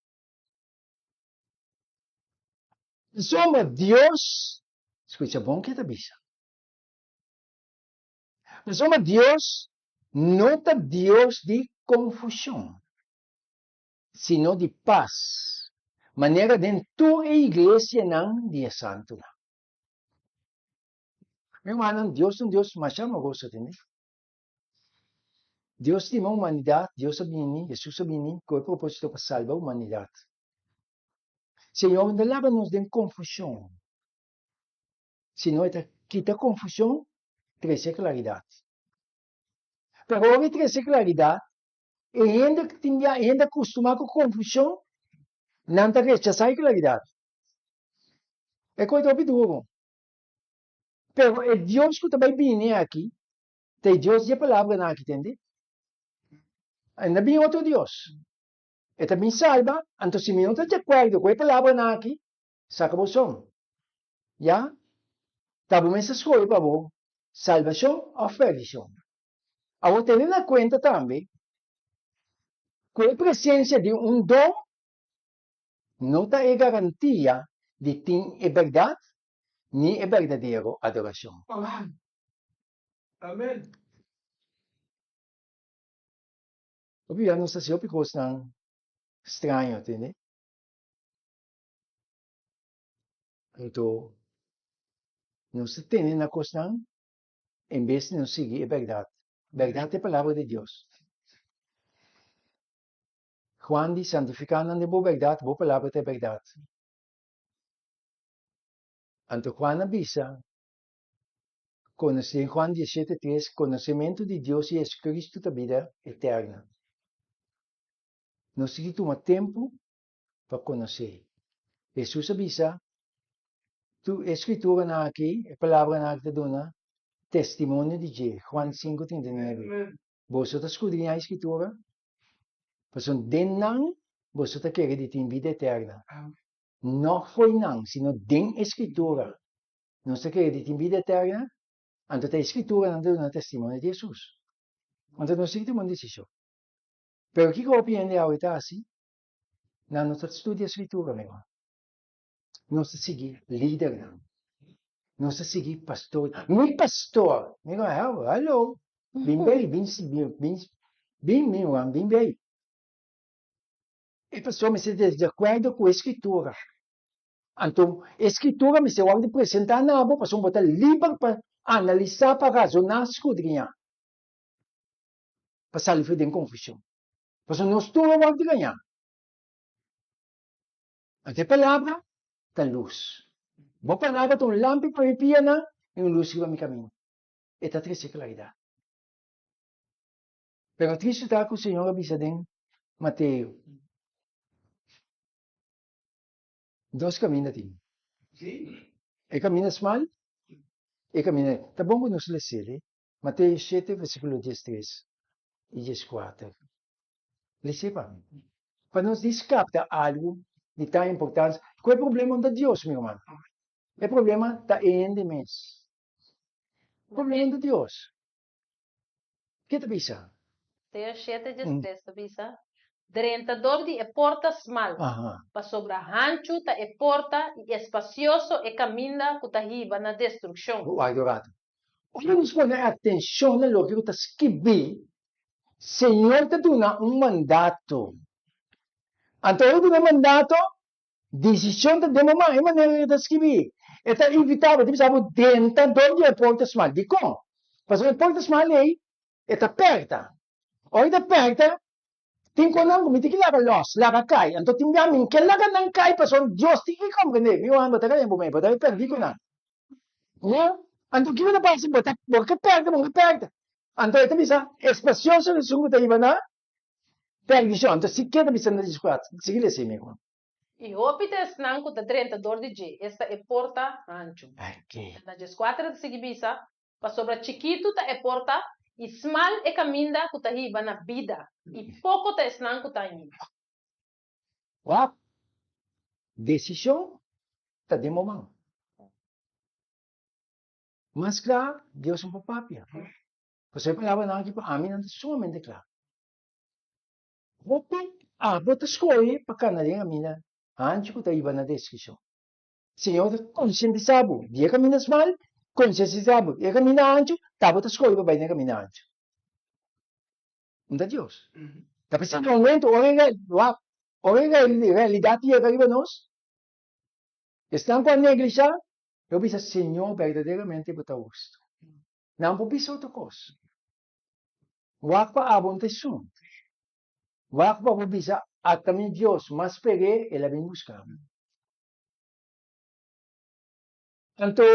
Pasobra Dios, skucha bon ke e ta bisa, pasobra Dios no ta Dios di konfushon, sino di pas, manera den tur e iglesianan di e santunan. Mi rumannan, Dios ta un Dios masha amoroso, tende? Dios stima humanidat, Dios a bini, Hesus a bini ku e propósito pa salba humanidat. Señor no ta laga nos den konfushon, sino e ta kita konfushon, trese klaridat. Pero ora e trese klaridat, e hende ku tin bia, e hende akustumá ku konfushon, nan ta rechasá e klaridat. E kos ta hopi duru. Pero e Dios ku ta bai bini aki ta e Dios di e palabranan aki, tende? E no bin otro Dios. E ta bin salba, anto si mi no ta di akuerdo ku e palabranan aki, saka bo son. Ya? Ta bo mes ta skohe pa bo salbashon òf pèrdishon. Awor tene na kuenta tambe ku e presensia di un don no ta e garantia di tin e bèrdat ni e berdadero adorashon. Amen. Hopi bia nos ta hasi hopi kosnan straño, tende? Anto nos ta tene na kosnan. En bes di nos sigui e bèrdat. Bèrdat ta e palabra di Dios. Juan di, Santifiká nan den bo bèrdat, bo palabra ta e bèrdat. Anto Juan a bisa, Konosé, den Juan diesshete tres, Konosementu di Dios i Jesucristo ta bida eterna. Nos tin ki tuma tempu pa konosé. Hesus a bisa, Tur e skrituranan aki, e palabranan aki ta duna testimonio di dje, Juan sinku 39. Boso ta skudriñá e skritura, pasobra den nan boso ta kere di tin bida eterna. No fo'i nan, sino den e skritura nos ta kere di tin bida eterna, anto ta e skrituranan ta duna testimonio di Hesus. Anto nos tin ki tuma un desishon. Pero kiko hopi hende awe ta hasi? Nan no ta studia Scritura, mi hermano. Nos ta sigui lidernan. Nos ta sigui pastor. Mi pastor! Mi hermano, hallo! Bin bay, bin, bin, bin, mi hermano, bin bay. E pastor mester ta di acuerdo cu e Scritura. Anto, e Scritura mester wòrdu presentá na bo pasobra bo ta liber pa analisá, pa razoná, skudriñá. Pa sali for den confusion. Pasobra nos tur a wòrdu gañá. Anto e palabra ta lus. Bo palabra ta un lampi pa mi pianan i un lus riba mi kaminda. E ta trese klaridat. Pero tristu ta ku Señor a bisa den Mateo, Dos kaminda tin. E kaminda smal, e kaminda. Ta bon ku nos les'el, eh. Mateo shete versíkulo diestres i dieskuater. Lese pa mi. Pa nos di skapta algu di tan importansia ku e problema no ta Dios, mi ruman. E problema ta e hende mes. E problema no ta Dios. Ke ta bisa? Mateo shete diestres ta bisa, Drenta dor di e porta smal, pasobra hanchu ta e porta i espasioso e kaminda ku ta hiba na destrukshon. Wak un ratu. Ora nos pone atenshon na loke ku ta skibí, Señor ta duna un mandato. Anto ora e duna e mandato, desishon ta den bo man. E manera ku e ta skibí, e ta invitá bo, e ta bisa bo drenta dor di e porta smal. Dikon? Pasobra e porta smal ei, e ta pèrta. Ora e ta pèrta, tin konan ku mi tin ki laga lòs, laga kai. Anto tin bia mi ke laga nan kai pasobra Dios tin ki komprendé. Mi Juan, bo ta kere bo mes, bo ta pèrdí ku nan. No? Anto kiko ta pasa? Bo ta, bo ke pèrdè, bo ke pèrdè. Anto e ta bisa, Espasioso esun ku ta hiba na pèrdishon. Anto si ke ta bisa na diskuat? Sigui lesa mi Juan. I hopi ta esnan ku ta drenta dor di dje, esta e porta hanchu. Na djeskuater e ta sigui bisa, Pasobra chikitu ta e porta i smal e kaminda ku ta hiba na bida, i poko ta esnan ku ta hañ'é. Wak, desishon ta den bo man. Mas kla Dios no por papia. Pasobra e palabranan aki pa ami nan ta sumamente kla. Hopi abo ta skohe pa kana den kaminda hanchu ku ta hiba na destrukshon. Señor ta konsientisá bo di e kaminda smal, konsientisá bo di e kaminda anchu, ta bo ta skohe pa bai den e kaminda anchu. Un ta Dios. Ta p'esei na momento ora e wak, ora e realidat yega riba nos, esnan ku a neglishá, lo bisa, Señor, berdaderamente bo ta hustu. Nan por bisa otro kos. Wak pa abo no ta esun. Wak pa bo bisa, Ata mi Dios, mas sper'é, el a bin buska mi. Anto,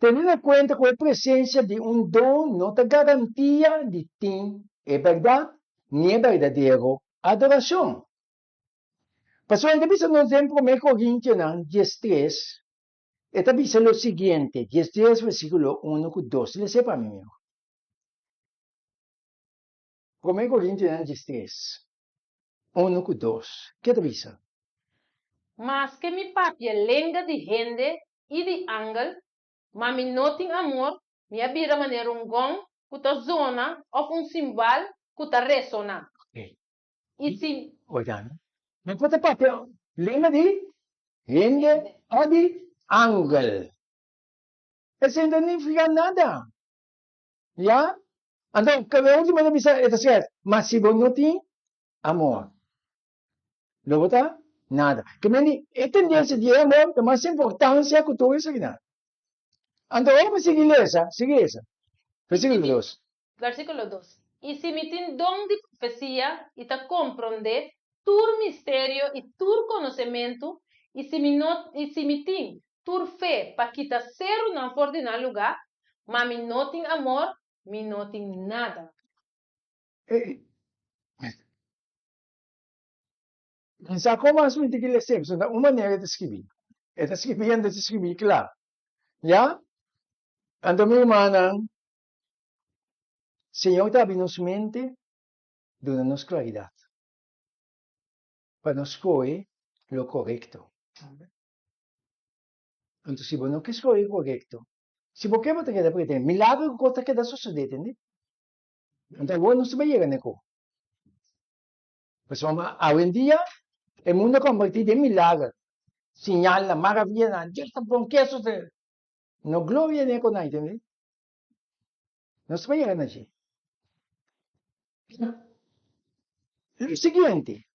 tene na kuenta ku e presensia di un don no ta garantia di tin e bèrdat ni e berdadero adorashon. Pasobra e ta bisa nos den Promé Korintionan diestres, e ta bisa lo siguiente, diestres versíkulo unu ku dos, lese pa mi miho. Promé Korintionan diestres. Unu ku dos. Ke ta bisa? Maske mi papia lenga di hende i di angel, ma mi no tin amor, mi a bira manera un gong ku ta zona òf un simbal ku ta resoná. I si. Oiga, mi por ta papia lenga di hende òf di angel. Esei no ta nifiká nada. Ya? Anto, e ultimo ta bisa, e ta skert, Ma si bo no tin amor, lo bo ta nada. Ke mende, e tendensia di e amor ta mas importansia ku tur esakinan. Anto, ora bo sigui lesa, sigui lesa. Versíkulo dos. Versíkulo dos, I si mi tin don di profesia i ta komprondé tur misterio i tur konosementu, i si mi no, i si mi tin tur fe pa kita serunan for di nan lugá, ma mi no tin amor, mi no tin nada. Mi sa kon mas mi tin ki lesa, pasobra ta un manera e ta skibi. E ta skibi hende ta skibi kla. Ya? Anto mi rumannan, Señor ta abri nos mente, duna nos klaridat, pa nos skohe lo korekto. Anto si bo no ke skohe korekto, si bo ke bo ta keda pretende, milagro ku kos ta keda sosodé, tende? Anto awor nos ta bai yega na e ko. Pasobra awendia e mundo a kombertí den milager, siñalnan, maravianan, Dios ta bon, ke a sosodé? No gloria den e konai, tende? Nos ta bai yega na dje. Lo siguiente,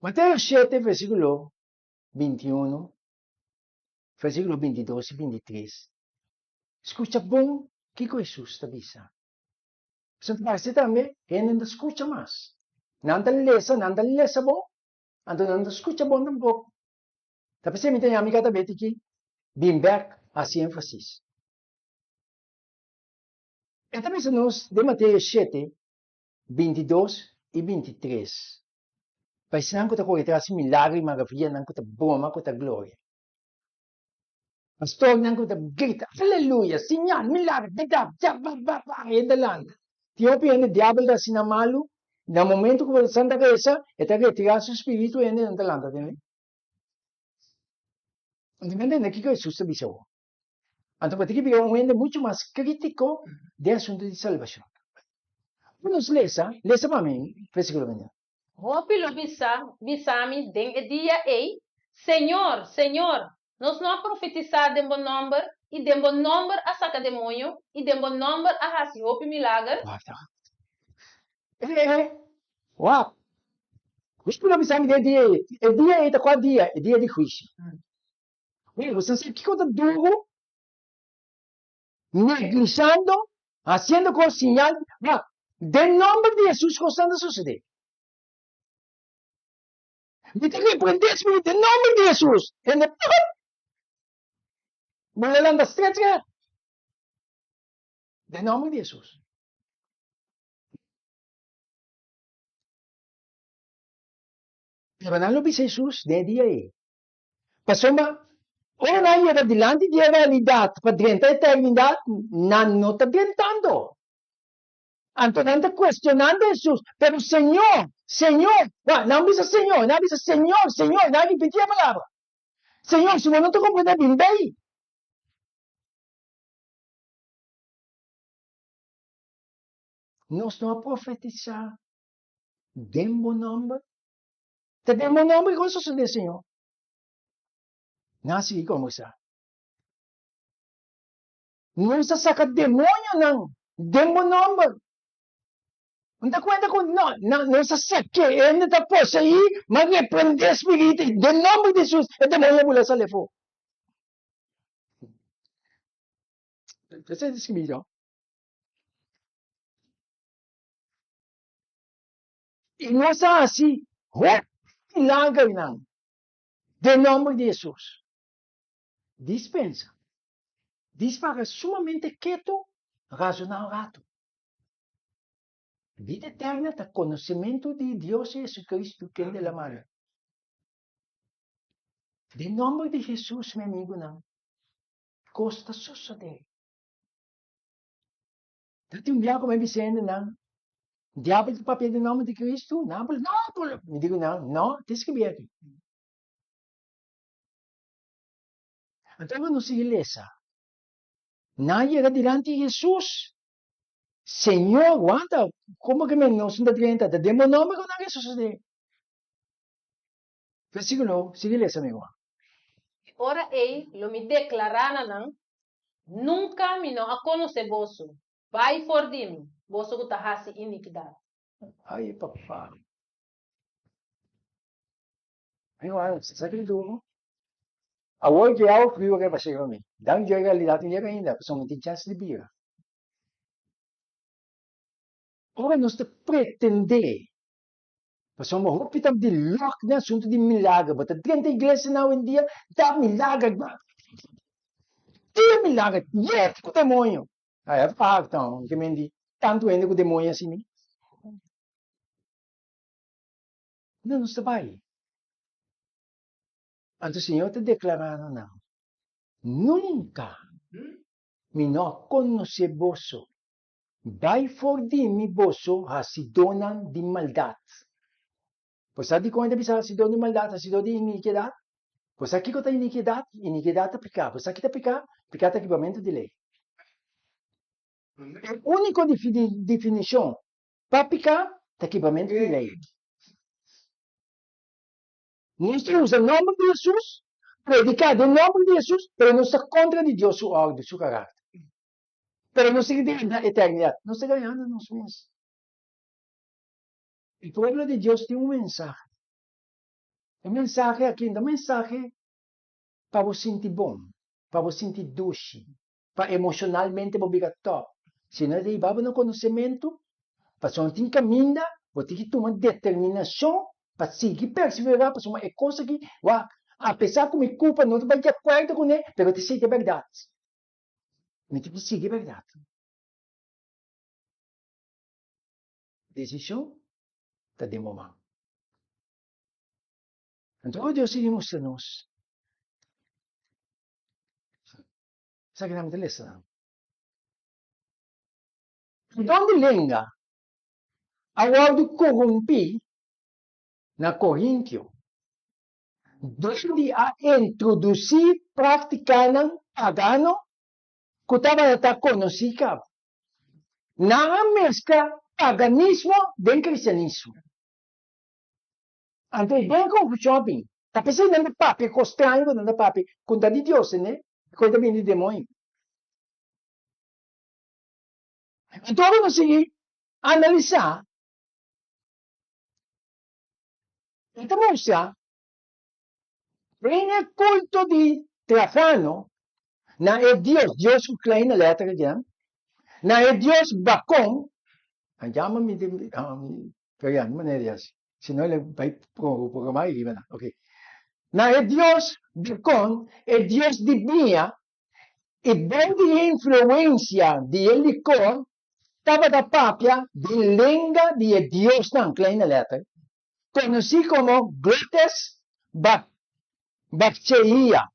Mateo shete versikulo 21, versikulo 22 i 23. Skucha bon kiko Hesus ta bisa. Pasobra ta parse tambe hende no ta skucha mas. Nan ta lesa, nan ta lesa bon, anto nan no ta skucha bon tampoko. Ta p'esei mi ta yama mi kata beti ki bin bèk hasi énfasis. E ta bisa nos den Mateo shete, 22 i 23, Pa esnan ku ta kore tras di milagro i maravianan ku ta broma ku ta gloria. Pastornan ku ta grita, Aleluya! Siñal, milagro, bida, ja, ba, ba, ba, hende lanta. Tin hopi hende diabel ta hasi nan malu, na momento ku bo ta santa resa, e ta retirá su spiritu hende nan ta lanta tende. Anto mi a ntende kiko Hesus ta bisa awor. Anto bo tin ki bira un hende muchu mas kritiko den asuntu di salbashon. Ora nos lesa, lesa pa mi versíkulo 29. Hopi lo bisa bisa mi den e dia ei, Señor, Señor, nos no a profetisá den bo nòmber, i den bo nòmber a saka demoño, i den bo nòmber a hasi hopi milager? Wak, wak. Hopi lo bisa mi den e dia ei. E dia ei ta kua dia? E dia di huisio. Mira, bo sa kiko ta duru? Neglishando, hasiendo kos siñal, ma den nomber di Hesus kosnan ta sosodé. Mi ta reprendé spiritu den nomber di Hesus. Hende pap! Bo lo lanta stret stret. Den nomber di Hesus. Pero nan lo bisa Hesus den e dia ei. Pasobra ora nan yega dilanti di e realidat pa drenta eternidat, nan no ta drentando. Anto nan ta kuestionando Hesus, Pero Señor, Señor, wak, nan bisa Señor, nan a bisa Señor, Señor, nan a ripití e palabra. Señor, si bo no ta komprendé, bin bei. Nos no a profetisá den bo nòmber? Ta den bo nòmber ku a sosodé, Señor. Nan a sigui kombersá. Nos a saka demoñonan den bo nòmber. Bo ta kuenta ku no, nos a sak'é, hende ta poseí, ma reprendé spiritu i den nòmber di Hesus e demoño a bula sali afó. Esei ta skibí yo. I nos a hasi hopi milagernan den nòmber di Hesus. Dispensa. Dis para sumamente ketu, razoná un ratu. Bida eterna ta konosementu di Dios i Hesukristu kende el a manda. Den nòmber di Hesus, mi amigunan, kos ta sosodé. Ta tin un bia ku mi a bisa hendenan, Diabel ta papia den nòmber di Kristu? Nan a pone, No, por. Mi diku nan, No, ta skibí aki. Anto ora nos sigui lesa, nan a yega dilanti Hesus, Señor, wanta, komo ke men nos no ta drenta? Ta den bo nòmber ku nan ke sosodé. Versíkulo, sigui lesa, mi ruman. E ora ei lo mi deklará na nan, Nunka mi no a konosé boso, bai for di mi, boso ku ta hasi inikidat. Ai, papa. Mi ruman, sa ki duru? Awor ke awa friu a keda serka mi. Dan dje realidat no yega ainda, pasobra mi tin chèns di bira. Ora nos ta pretendé, pasobra hopi ta di lòk den asuntu di milager, bo ta drenta iglesianan awendia, da milager, tira milager, yet ku demoño. Ai, a faak tan, ke men di tantu hende ku demoño asina. No, nos ta bai. Anto Señor ta deklará na nan, Nunka mi no a konosé boso. Bai for di mi boso hasidónan di maldat. Bo sa dikon e ta bisa hasidó di maldat, hasidó di inikidat? Bo sa kiko ta inikidat? Inikidat ta piká. Bo sa ki ta piká? Piká ta kibamentu di lei. E úniko definishon pa piká ta kibamentu di lei. Nos ta usa nòmber di Hesus, prediká den nòmber di Hesus, pero nos ta kontra di Dios su òrdu, su karakter. Pero nos sigui drenta eternidat. Nos ta gañando nos mes. E pueblo di Dios tin un mensahe. E mensahe aki no ta un mensahe pa bo sinti bon, pa bo sinti dushi, pa emoshonalmente bo bira tòp, sino e ta hiba bo na konosementu, pasobra tin kaminda bo tin ki tuma determinashon pa sigui perseverá, pasobra e kos aki, wak, apesar ku mi kulpa no ta bai di akuerdo kuné, pero ta esei ta e bèrdat. Mi tin ki sigui e bèrdat. Desishon ta den bo man. Anto ora Dios sigui mustra nos, Esaki nan mi ta lesa nan. E don di lenga a wòrdu korumpí na Korintio dor di a introdusí práktikanan pagano ku tabata konosí kaba. Nan a meskla paganismo den kristianismo. Anto e den konfushon a bin. Ta p'esei nan ta papia kos straño ku nan ta papia ku ta di Dios, tende? Ku e ta bini di demoño. Anto ora nos sigui analisá, e ta mustra den e kulto di Trajano na e dios, dios ku kleine lèter akinan, na e dios Bakon, a yama mi Pero ya, no manera di hasi. Si no, el bai programa i riba nan. Ok. Na e dios Dikon, e dios di biña, i bou di e influensia di e likor, tabata papia den lenga di e diosnan, kleine letter, konosí komo Glotes Bakcheia.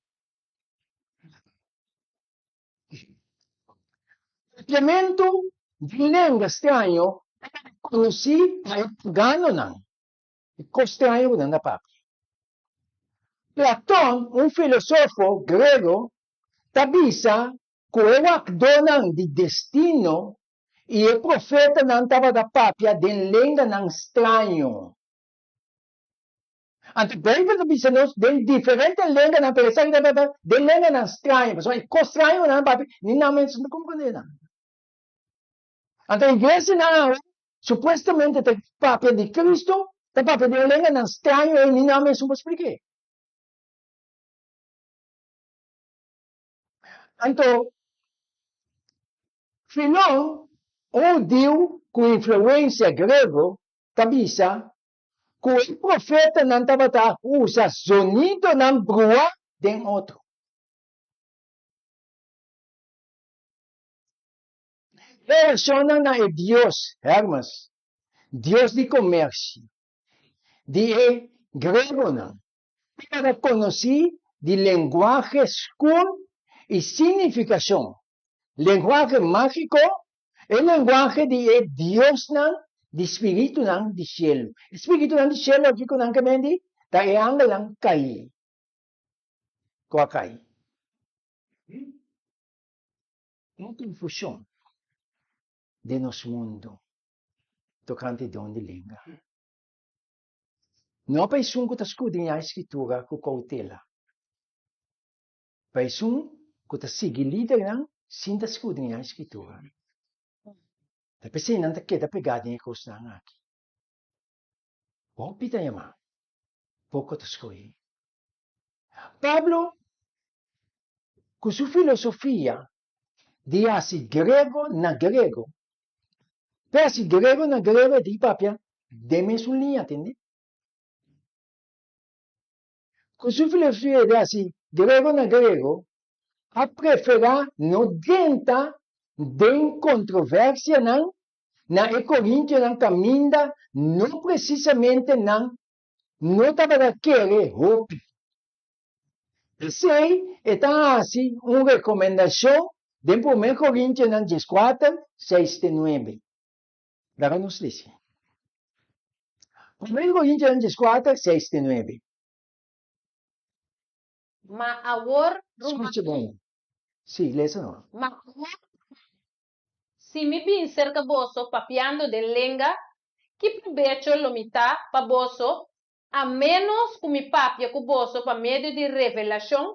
Papiamentu di lenga straño tabata konosí pa e paganonan, e kos straño ku nan ta papia. Platon, un filosofo grego, ta bisa ku e wakdónan di destino i e profetanan tabata papia den lenganan straño. Anto Beibel ta bisa nos den diferente lenganan, pero esaki ta papia den lenganan straño, pasobra e kos straño ku nan papia, ni nan mes no ta komprende nan. Anto iglesianan awe supuestamente ta papia di Cristo, ta papia den lenganan straño ei ni nan mes no por splik'é. Anto Filon, un hudiu ku influensia grego, ta bisa ku e profetanan tabata usa zonidonan brua den otro. E orashonnan na e dios Hermes, dios di komersio di e gregonan, tabata konosí di lenguahe skur i sin nifikashon, lenguahe mágiko E lenguahe di e diosnan di spiritunan di shelu. E spiritunan di shelu aki ku nan ke mendi ta e angelnan kai, ku a kai. Un konfushon den nos mundu tokante don di lenga. No pa esun ku ta skudriñá e Skritura ku koutela. Pa esun ku ta sigui lidernan sin ta skudriñá e Skritura. Ta p'esei nan ta keda pegá den e kosnan aki. Hopi ta yamá, poko ta skohí. Pablo. ku su filosofia di hasi grego na grego, p'e hasi grego na grego e tin papia den mesun liña, tende? Ku su filosofia di hasi grego na grego, a preferá no drenta den kontroversianan na e korintionan kaminda no presisamente nan no tabata kere hopi. P'esei e ta hasi un rekomendashon den Promé Korintionan dieskuater, seis te nuebe. Laga nos lesi. Promé Korintionan dieskuater, seis te nuebe. Ma awor, ruman. Skucha bon. Sí, lesa no. Ma awor, si mi bin serka boso papiando den lenga, ki probecho lo mi ta pa boso A ménos ku mi papia ku boso pa medio di revelashon,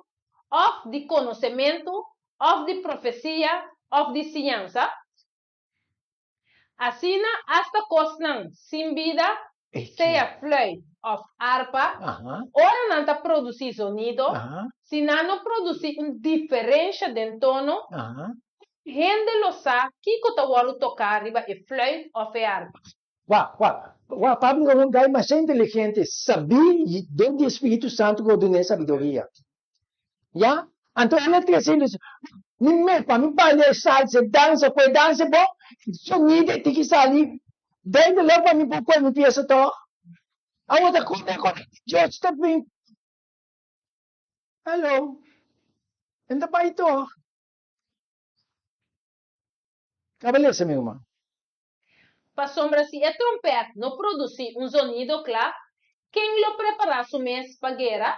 òf di konosementu, òf di profesia, òf di siñansa? Asina asta kosnan sin bida, sea flùit òf arpa, ora nan ta produsí zonido, si nan no produsí un diferensha den tono, kon hende lo sa kiko ta wòrdu toká riba e flùit òf e arpa? Wak, wak, wak, Pablo ta un gai masha inteligente, sabí i don di e Spiritu Santu ku a dun'é sabiduria. Ya? Anto el a trese i bisa, Mi mes, pa mi baila e salsa, e dansa ku e dansa e bon, e sonido e tiki sali duidelijk pa mi por kohe mi piesa tòg. Awor ta kome ku Dios ta bin. Hallo, e ta bai tòg. Kaba lesa, mi ruman. Pasobra si e trompèt no produsí un zonido kla, ken lo prepará su mes pa guera?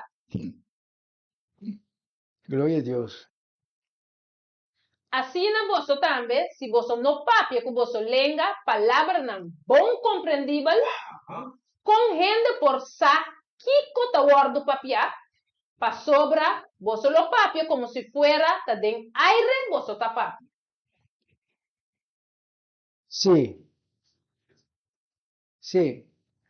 Gloria a Dios. Asina boso tambe, si boso no papia ku boso lenga palabranan bon komprendibel, kon hende por sa kiko ta wòrdu papiá? Pasobra boso lo papia komo si fuera ta den aire boso ta papia. Sí. Sí.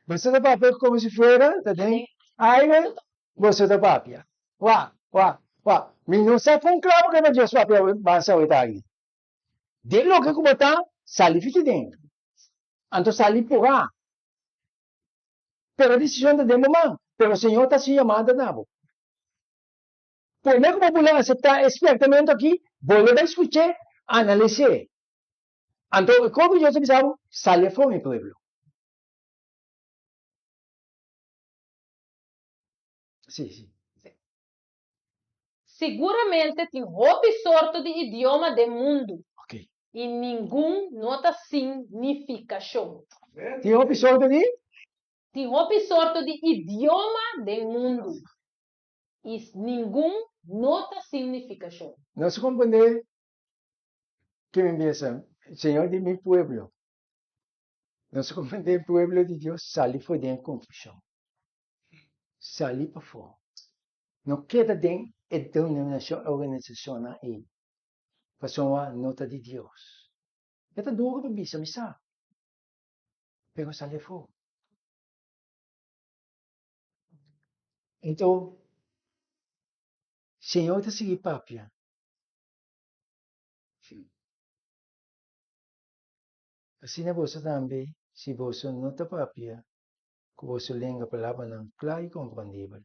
Boso ta papia como si fuera ta den aire boso ta papia. Wak, wak, wak. Mi no sa con clavo ke Dios papia basa awe tardi. Den loke ku bo ta, sali fiti den. Anto sali purá. Pero decision ta den bo man. Pero Señor ta haci un yamada na bo. Promé ku bo bula aseptá e spièrtamentu akí, bolbe bai skuch'é, analis'é. Anto e kos ku Dios a bisa bo, Sali afó, mi pueblo. Sí, sí. Siguramente tin hopi sorto di idioma den mundu, i ningun no ta sin nifikashon. Tin hopi sorto di? Tin hopi sorto di idioma den mundu. I ningun no ta sin nifikashon. Nos a komprendé ke mi bisa, Señor di mi pueblo. Nos a komprendé e pueblo di Dios sali for den e konfushon. Sali pafó. No keda den e denominashon, e organisashonnan ei, pasobra no ta di Dios. E ta duru pa bisa, mi sa, pero sali afó. Enton, Señor ta sigui papia. Asina boso tambe, si boso no ta papia ku boso lenga palabranan kla i komprendibel.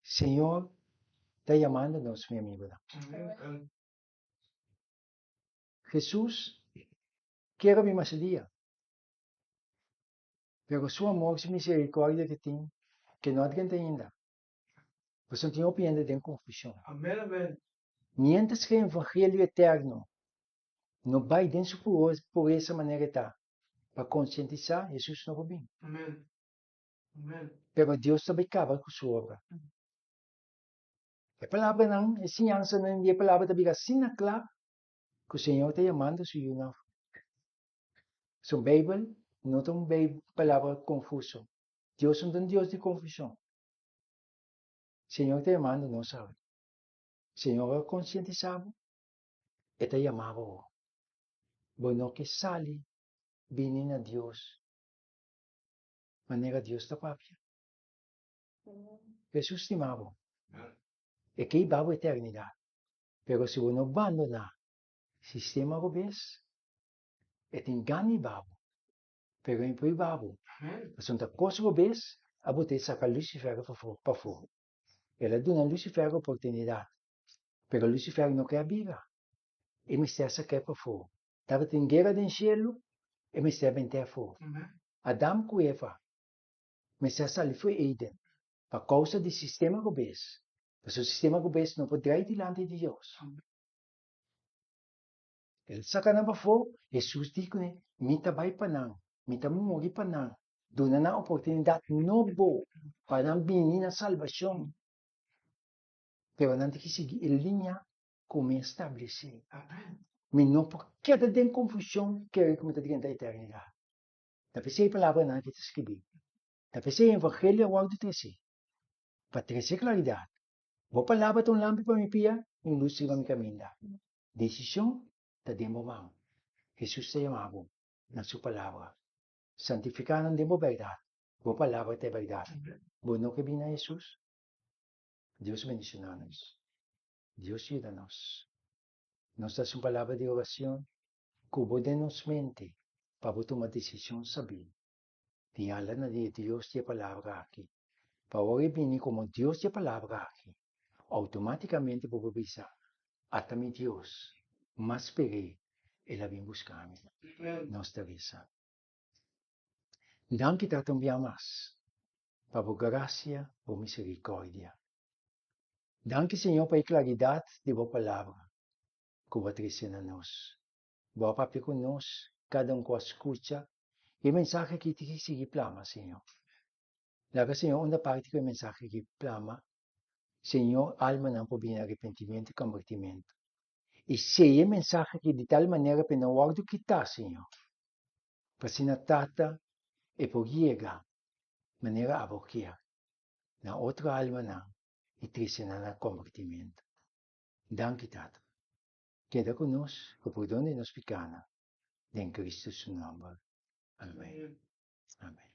Señor ta yamando nos, mi amigonan. Hesus kier a bin mas e dia. Pero su amor, su misericordia ke tin, ke no a drenta ainda. Pasobra tin hopi hende den confusion. Amen, amen. Mientras ke evangelio eterno no bai den su puresa manera e ta, pa concientisa, Jesus no por bin. Amen. Amen. Pero Dios ta bai caba cu su obra. E palabranan, e siñansanan di e palabra ta bira asina cla cu Señor ta yamando su yunan. So Bijbel no ta un palabra confuso. Dios no ta un Dios di confusion. Señor ta yamando nos awe. Señor a concientisa bo, e ta yama bo awor. Bo no ke sali bini na Dios manera Dios ta papia. Jesus stima bo. E ke hiba bo eternidat. Pero si bo no bandoná sistema robes, e tin gana hiba bo. Pero e por hiba bo. Pasobra ta kos robes a bot'é saka Lucifer pafó. El a duna Lucifer oportunidat, pero Lucifer no ke a bira. E mester a sak'é pafó. Tabatin guera den shelu, e mester a bent'é afó. Adam ku Eva mester a sali for Eden pa kousa di sistema robes, pasobra sistema robes no por drai dilanti di Dios. El saka nan pafó, Hesus di kuné, Mi ta bai pa nan, mi ta muri pa nan, duna nan oportunidat nobo pa nan bini na salbashon. Pero nan tin ki sigui e liña ku mi a stablesé. Mi no por keda den konfushon kere ku mi ta drenta eternidat. Ta p'esei e palabranan aki ta skibí. Ta p'esei e evangelio a wòrdu tresé, pa trese klaridat. Bo palabra ta un lampi pa mi pia i un lus riba mi kaminda. Desishon ta den bo man. Hesus ta yama bo na su palabra. Santifiká nan den bo bèrdat. Bo palabra ta e bèrdat. Bo no ke bini na Hesus? Dios bendishoná nos. Dios yuda nos. Nos ta hasi un palabra di oracion cu bo den nos mente pa bo tuma decision sabí. Tin hala na di e Dios di e palabra aki. Pa ora e bini como Dios di e palabra aki, automaticamente bo por bisa, Ata mi Dios, m'a sper'é, el a bin busca mi. Nos ta resa. Danki Tata un bia mas pa bo gracia, bo misericordia. Danki Señor pa e claridad di bo palabra cu bo a trece na nos. Bo a papia cu nos, cada un cu a scucha e mensahe aki tin ki sigui plama, Señor. Laga Señor unda parti cu e mensahe aki plama, Señor almanan por bini arepentimiento y convertimento. Y seya e mensahe aki di tal manera pa e no wordo kita, Señor. Pa asina Tata e por yega manera abo kier na otro almanan y trece nan na convertimento. Danki Tata. Keda ku nos ku pordon di nos pikanan den Cristo su nomber. Amen. Amen.